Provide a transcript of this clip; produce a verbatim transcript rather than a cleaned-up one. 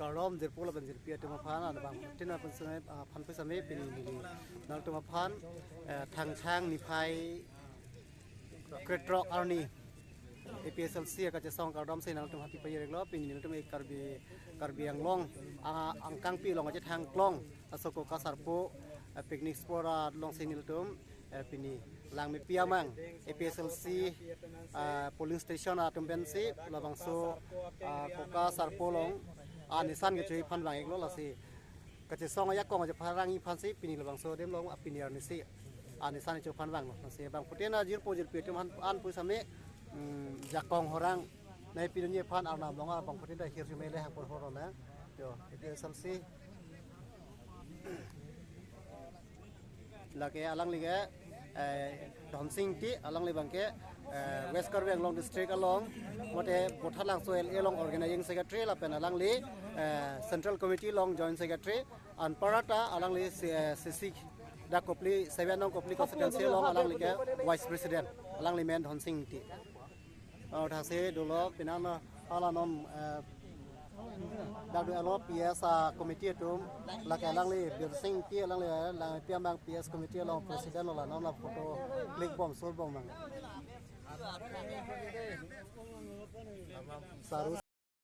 Kardom jirpo lapen jirpi atum aphan, anbang tin aphan seme, ah, aphan pusitame pini neli nangtum aphan, eh, Thangthang niphai krethrok arni A P S L C akachesong akardom si nangtum aphan pajir-iklo. Pini nelitum e Karbi, Karbi Anglong, ah, Angkangpi along kachethang klong aso Koka Sarpo, eh, picnic spot alongsi nelitum, eh, pini Langmepi amang A P S L C, ah, polling station atum pensi labangso, ah, Koka Sarpo along anisan kecho aphan vang-iklo. Lasi kachesong ajakong aja pharang aphansi pini labangso adim along apini arnisi anisan kecho aphan vanglo. Lasi bangphutin ajirpo jirpi atum aphan pusitame, mm, jakong horang nai pidunji aphan Arnam along abangphutin ta hirjume le hangpon horona. Yo, A P S L C. Lake alangli ke, eh, Dhonsing Ingti, alangli abangke, eh, West Karbi Anglong District along, mate Bothalangso L A along Organizing Secretary, lapen alangli, eh, Central Committee along Joint Secretary, anparta alangli C-, eh, C C dak Kopili, seven nong Kopili constituency along alangli ke Vice President, alangli men Dhonsing Ingti. Oh, thasi dolo pinang no hala non, eh, dak dolo P S, ah, committee atum, lake alangli Birsing Ingti alangli, eh, Langmepi amang P S committee along president lo, la non la photo click bom, shoot bom mang. Saru